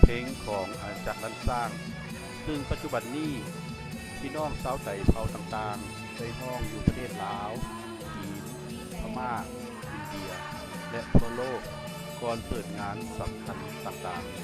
ເພງຂອງອານາຈັກລັນຊ້າງ, ຊຶ່ງປັດຈຸບັນນີ້ ພີ່ນ້ອງຊາວໄຕເຜົ່າຕ່າງໆ ໄດ້ຮ້ອງຢູ່ປະເທດລາວ, ຈີນ, ພະມ້າ, ອິນເດຍ ແລະ ທົ່ວໂລກ ກ່ອນເປີດງານສຳຄັນຕ່າງໆ.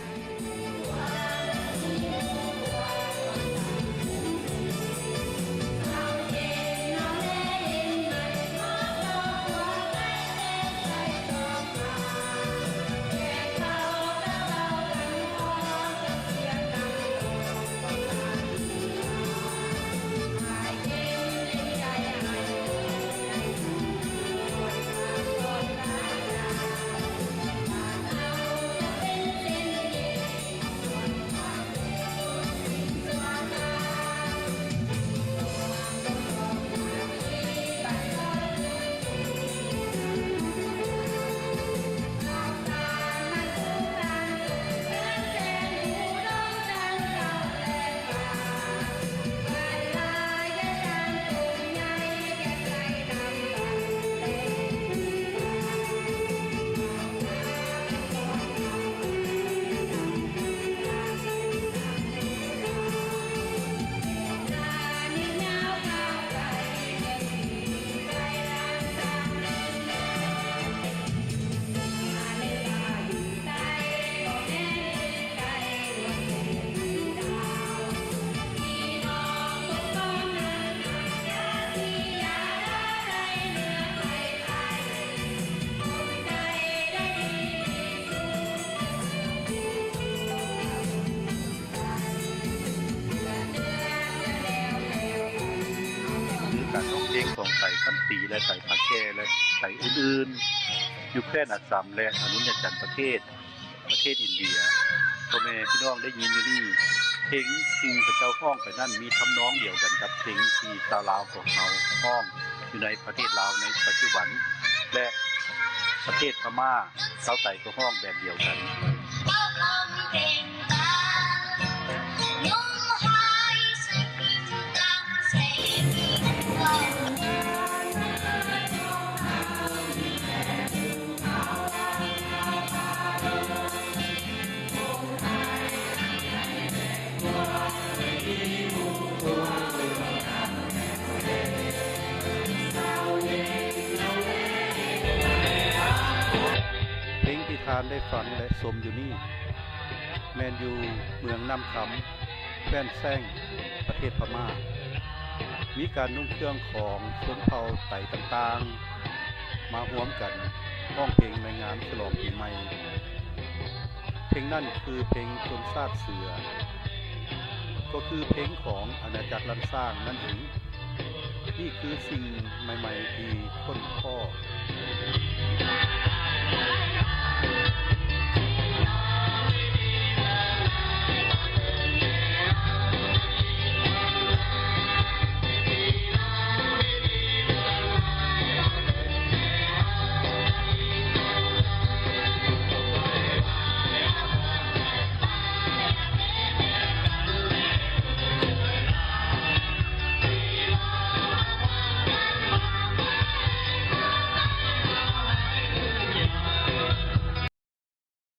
ຄືການຮ້ອງເພງຂອງໄຕຂັນຕີ ແລະ ໄຕປາແກ່ ແລະ ໄຕອື່ນໆ ຢູ່ແຄວ້ນອັດສຳ ແລະ ອະນຸນຍາຈັນປະເທດ ປະເທດອິນເດຍ. ພໍ່ແມ່ພີ່ນ້ອງໄດ້ຍິນຢູ່ນີ້, ເພງທີ່ເຂົາເຈົ້າຮ້ອງໄປນັ້ນ ມີທຳນອງດຽວກັນກັບເພງທີ່ຊາວລາວພວກເຮົາຮ້ອງຢູ່ໃນປະເທດລາວໃນປັດຈຸບັນ ແລະ ປະເທດພະມ້າ ຊາວໄຕກໍຮ້ອງແບບດຽວກັນ. ເພງທີ່ທ່ານໄດ້ຟັງ ແລະ ຊົມຢູ່ນີ້ ແມ່ນຢູ່ເມືອງນ້ຳຄຳ ແຂວງແຊງ ປະເທດພະມ້າ ມີການນຸ່ງເຄື່ອງຂອງຊົນເຜົ່າໄຕຕ່າງໆ ມາຮ່ວມກັນຮ້ອງເພງໃນງານສະຫຼອງປີໃໝ່. ເພງນັ້ນຄືເພງຊົນຊາດເສືອ, ກໍຄືເພງຂອງອານາຈັກລັນຊ້າງນັ້ນເອງ. ນີ້ຄືສິ່ງໃໝ່ໆທີ່ຄົ້ນພໍ້